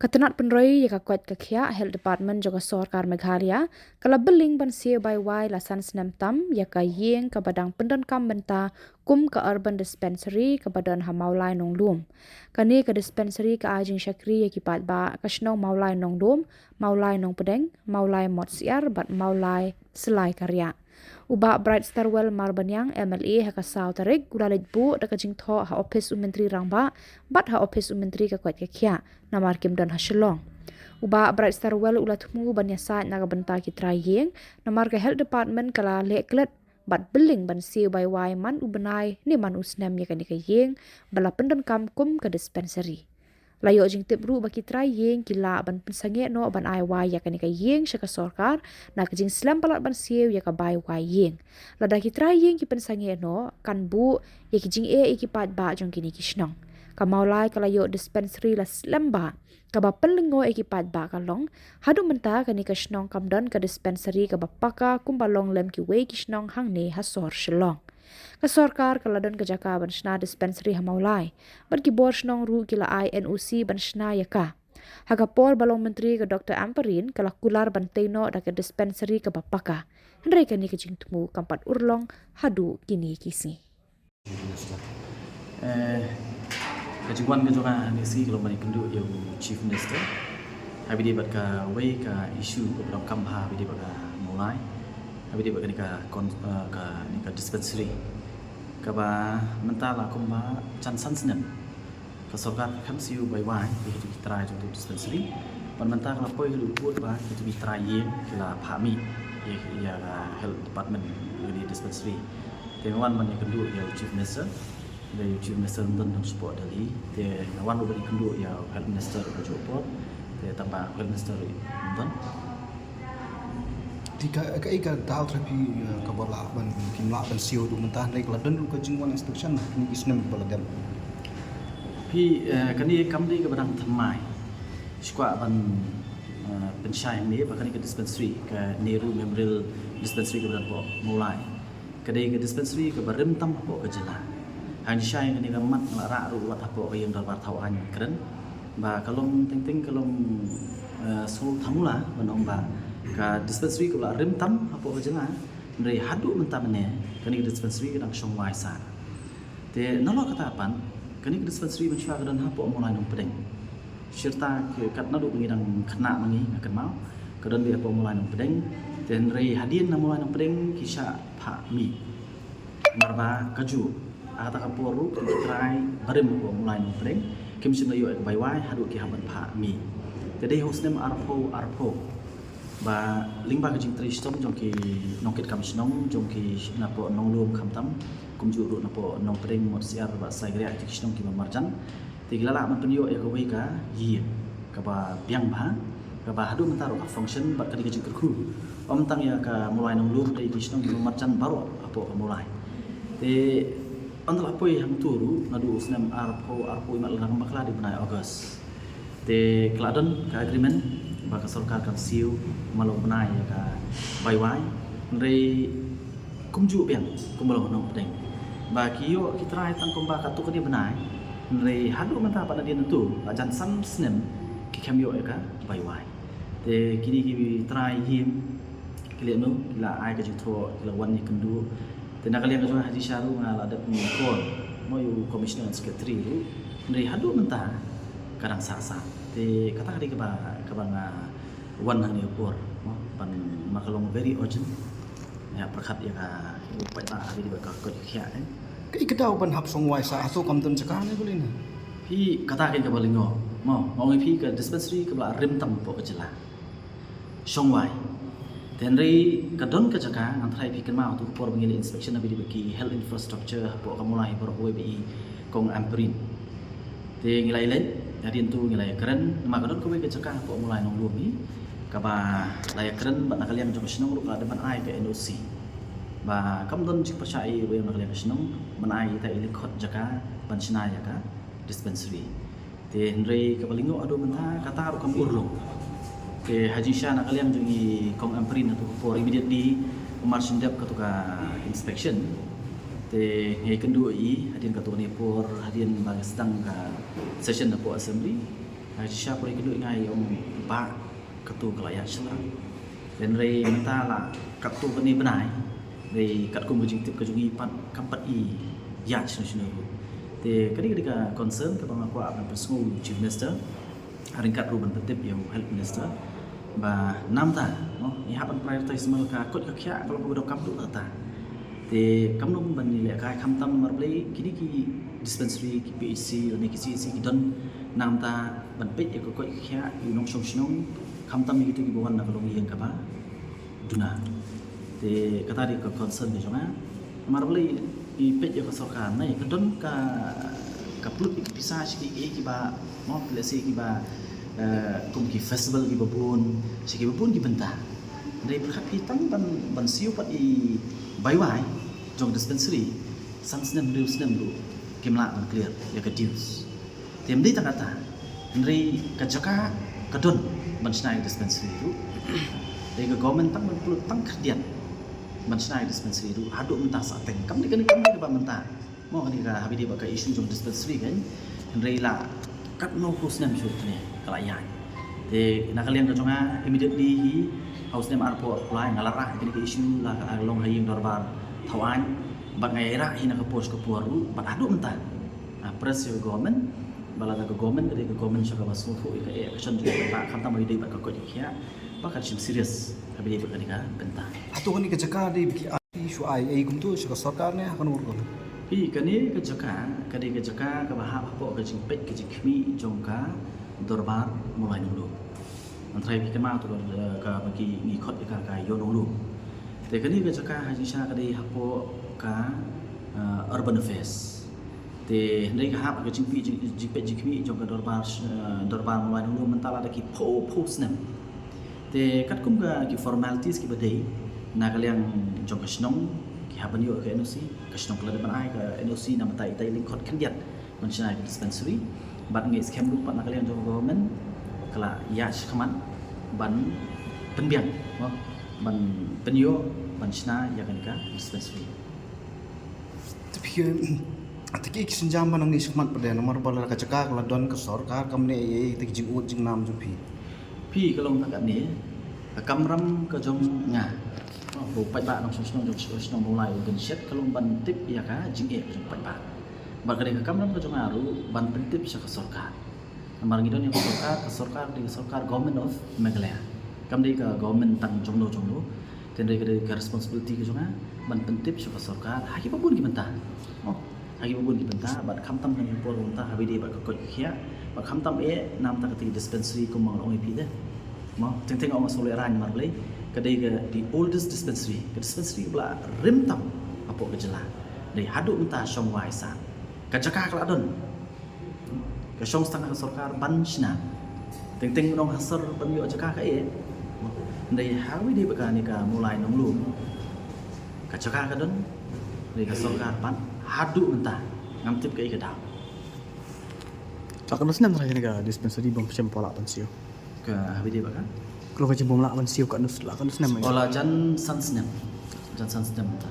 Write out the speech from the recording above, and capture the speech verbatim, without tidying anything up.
Ka tnat pynroi ïa ka koit ka khiah Health Department jong ka sorkar Meghalaya ka la bylling ban siew bai wai la san snem tam ïa ka ïing kaba dang pyndonkam mynta kum ka Urban Dispensary kaba don ha Mawlai Nonglum. Kane ka dispensary ka ai jingshakri ïa ki paidbah ka shnong Mawlai Nonglum, Mawlai Nongpdeng, Mawlai Motsiar bad Mawlai Slai Kariah. U Bah Bright Starwell Marbaniang, M L A, ha ka saw tarik u la leit buh da ka jingthoh ha ophis u Myntri Rangbah bad ha ophis u Myntri ka koit ka khiah, namar kim don ha Shillong. U Bah Bright Starwell u la thmu ban ïasaid na ka bynta ki trai ïing, namar ka Health Department ka la leh klet bad bylling ban siew bai wai man u bnai ne man u snem ïa kane ka ïing ba la pyndonkam kum ka dispensary. La ïoh jingtip ruh ba ki trai ïing ki lah ban pynsangeh noh ban ai wai ïa kane ka ïing sha ka sorkar na ka jingslem palat ban siew ïa ka bai wai ïing. Lada ki trai ïing ki pynsangeh noh, kan buh ïa ki jingeh ïa ki paidbah jong kine ki shnong. Ka Mawlai ka la ïoh dispensary la slem bha, kaba pynlyngngoh ïa ki paidbah ka long, haduh mynta kane ka shnong kam don ka dispensary kaba paka kumba long lem kiwei ki shnong hangne ha sor Shillong. Ka sorkar ka la don ka jaka ban shna dispensary ha Mawlai bad ki bor shnong ruh ki la ai N O C ban shna ïa ka. Ha ka por ba long Myntri ka Doctor Ampareen ka la kular ban tei noh da ka dispensary kaba paka. Hynrei kane ka jingthmu kam pat urlong haduh kine ki sngi. Eh, ka jingwan ka jong nga hangne ka sngi ka long ban ïakynduh ïa u Chief Minister ha kaba ïadei bad kawei ka issue kaba donkam bha ha kaba ïadei bad ka Mawlai, ha kaba ïadei bad kane ka kon-, eh, kane ka dispensary kaba mynta la kumba jan san snem ka sorkar ka khlem siew bai wai ïa kito ki trai jong ka dispensary. Bad mynta ka la poi haduh kut ba kito ki trai ïing ki la phah mih ïa, ïa ka Health Department ïa ka dispensary. Te nga wan ban ïakynduh ïa u Chief Minister. Te u Chief Minister um don shapoh Delhi. Te nga wan ruh ban ïakynduh ïa u Health Minister ka juh por. Te tang ba u Health Minister um don. Te ka, kaei ka daw trai phi, eh, kaba lah ban, kim lah ban siew haduh mynta, hynrei ka la don ruh ka jingwan inspection ha kine ki snem ba la dep. Phi, eh, kane kam dei kaba dang thymmai. Shu kwah ban, eh, pynshai hangne ba kane ka dispensary, ka Nehru Memorial Dispensary kaba don hapoh Mawlai, ka dei ka dispensary kaba rim tam hapoh ka jylla. Hynrei shai kane ka mat nga la rah ruh wat hapoh ka ïing dorbar thaw aiñ ban kren ba ka long teng teng, ka long, eh, sngewthamula ban ong ba ka dispensary kaba la rim tam hapoh ka jylla, hynrei haduh mynta mynne kane ka dispensary ka dang shong wai sah. Te nalor kata pat, kane ka dispensary mynshuwa ka don hapoh Mawlai Nongpdeng. Shirta ki kat naduh ba ngi dang khynnah ma ngi, nga kynmaw, ka don beit hapoh Mawlai Nongpdeng. Te hynrei hadien na Mawlai Nongpdeng ki shah phah mih. Namar ba kajuh, ha kata ka por ruh ki trai barim hapoh Mawlai Nongpdeng kim shym la ïoh ïa ka bai wai haduh ki hap ban phah mih. Te dei ha u snem arphew arphew ba lyngba ka jingtrei shitom jong ki nongkitkam shnong, jong ki napoh Nonglum khamtam, kumjuh ruh napoh Nongpdeng, Motsiar bad Saikriah, ki shnong kiba marjan. Te ki la lah ban pynïoh ïa kawei ka ïing kaba biang bha, kaba haduh mynta ruh ka function bad ka dei ka jingkyrkhu ym tang ïa ka Mawlai Nonglum, dei ki shnong kiba marjan baroh hapoh ka Mawlai. Te ynda la poi hangto ruh naduh u snem arphew arphew, imat lada ngam bakla dei bnai August. Te ka la don ka agreement ba ka sorkar kan siew man la u bnai ïa ka bai wai. Hynrei kumjuh biang kumba long ha Nongpdeng ba ki ïoh ki trai tang kumba katto katne bnai. Hynrei haduh mynta pat nadien nangto la jan san snem ki khlem ïoh ïa ka bai wai. Te kine ki trai ïing ki leh no, ki la ai ka jingthoh, ki la wan ïakynduh. Te na ka liang ka jong nga ha jingshisha ruh nga la dep phone mo ïa u Commissioner and Secretary ruh. Hynrei haduh mynta ka dang sah sah. Te kata ka dei kaba, kaba nga wan hangne ka por mo, ban, ma ka long very urgent. Nga pyrkhat ïa ka, ïa u paidbah ha kaba ïadei bad ka koit ka khiah, eh. Kaei ka daw ban hap shong wai sah, hato kam don jaka ne balei ne? Phi, kata ka kaba lyngngoh mo, nga ong ïa phi, ka dispensary kaba la rim tam hapoh ka jylla shong wai. Te hynrei ka don ka jaka, ngan tharai phi kynmaw, hato ka por ba ngi leit inspection ha kaba ïadei bad ki health infrastructure hapoh ka Mawlai baroh kawei ba i Kong Ampareen. Te ngi la ïaleit, hadien to ngi la ïakren, namar ka don kawei ka jaka hapoh Mawlai Nonglum hi kaba la ïakren bad na ka liang jong ka shnong ruh ka la dep ban ai ka N O C. Ba kam don jingpyrshah ei ei ruh na ka liang ka shnong ban ai ïa ita i lyngkot jaka ban shna ïa ka dispensary. Te hynrei kaba lyngngoh haduh mynta kata ruh kam urlong. Te ha jingshisha na ka liang jong i Kong Ampareen, hato ka por immediately u mar shen dep kato ka inspection, te nga ïakynduh ïa i hadien kato kane ka por, hadien ba ngi sdang ka session hapoh Assembly. Shisha pule ki duh ngai ong ba katu ka la ïa shla. Hynrei mynta la katu kane bnai. Hynrei katkum ka jingtip ka jong ngi pat kam pat i ïa shino shino ruh. Te kane ka dei ka concern kaba nga kwah ban pynsngew Chief Minister. Ryngkat ruh ban pyntip ïa u Health Minister ba namta, no, ngi hap ban prioritize namar ka koit ka khiah ka long kaba doh kam doh kata. Te kam long ban ïalehkai khamtam namar balei kine ki dispensary, ki P H C lane ki C H C ki don namta ban peit ïa ka koit ka khiah ïa u nongshong shnong, khamtam ïa kito kiba wan na ka longïing kaba duna. Te kata dei ka concern ka jong nga. Namar balei i peit ïa ka sorkar ne ka don ka, ka pynlut ïa ki pisa sha kiei kiba, mo, let's say kiba, eh, kum ki festival kiba bun, sha kiba bun ki bynta. Hynrei pyrkhat phi tang ban, ban siew pat i bai wai jong dispensary san snem hynriew snem ruh kim lah ban clear ïa ka dues. Te ym dei tang kata, hynrei ka jaka ka don ban shna ïa dispensary ruh. Dei ka government tang ban pynlut tang khyndiat ban shna ïa dispensary ruh haduh mynta sa teng. Kam dei kane, kam dei kaba mynta. Mo, kane ka haba dei ba ka issue jong dispensary kan. Hynrei la katno phew snem shuh kane ka la ïaid. Te na ka liang ka jong nga immediately hi ha u snem arphew arphew lai nga la rah kane ka issue la ka long ha ïing dorbar Thawaiñ. Bad nga ïa rah hi na ka por sha ka por ruh bad haduh mynta. Ah, press ïa ka government, ba lada ka government ka dei ka government sha kaba sngewthuh ïa ka, eh, action jong ka, khamtam ba ïadei bad ka koit ka khiah, ba kan shim serious haba ïadei bad kane ka bynta. Hato kane ka jaka dei ba ki ai, shu ai ei kumto sha ka sorkar ne ha kano ruh? Phi, kane ka jaka ka dei ka jaka kaba hap hapoh ka jingpeit ka jingkhmih jong ka dorbar Mawlai Nonglum. Ngan tharai phi kynmaw to ka, eh, kaba ki, ngi khot ïa ka ka Ïew Nonglum. Te kane ka jaka ha jingshisha ka dei hapoh ka, eh, Urban Affairs. Te hynrei ka hap ka jingpeit jing, jingpeit jingkhmih jong ka dorbar, eh, dorbar Mawlai Nonglum mynta la da ki phew phew snem. Te katkum ka ki formalities kiba dei na ka liang jong ka shnong ki hap ban ïoh ka N O C, ka shnong ka la dep ban ai ka N O C namar ba itai i lyngkhot khyndiat ban shna ïa ka dispensary. Bad ngi skhem ruh pat na ka liang jong ka government ka la ïa shikmat ban pynbiang, mo, ban pynïoh ban shna ïa kane ka dispensary. Te phi, te ki, ki sienjam ba nang ïa shikmat pat de namar ba la ka jaka ka la don ka sorkar, kam ne ïa te ki jingud jingnam jong phi. Phi, ka long tang katne, ka kamram ka jong nga, oh, u paidbah nongshong shnong jong shnong Mawlai u Gynsiat, ka long ban tip ïa ka jingeh ka jong paidbah. Bad ka dei ka kamram ka jong nga ruh ban pyntip sha ka sorkar. Namar ngi don ïa ka sorkar, ka sorkar ka dei ka sorkar Government of Meghalaya. Kam dei ka government tang jongno jongno. Te hynrei ka dei ka responsibility ka jong nga ban pyntip sha ka sorkar ha kiba bun ki bynta. Oh, ha kiba bun ki bynta, bad khamtam kane ka por mynta haba ïadei bad ka koit ka khiah, bad khamtam eh namar kata ka dispensary kumba nga la ong ïa phi de. Mo, teng teng nga ong nga sngewlehrain namar balei, ka dei ka the oldest dispensary, ka dispensary ba la rim tam hapoh ka jylla. Dei haduh mynta shong wai san. Ka jaka ka la don. Ka shong tang ha ka sorkar ban shna. Teng teng nong ha sor ban ïoh jaka ka eh. Dei haba ïadei bad kane ka Mawlai Nonglum, ka jaka ka don. Dei ka sorkar ban haduh mynta ngam tip kaei ka daw. Sa katno snem trai kane ka dispensary bym shym pala ban siew? Ka haba ïadei bad ka? Ka long ka jingbym lah ban siew katno, la katno snem? Oh, la jan san snem. Jan san snem mynta.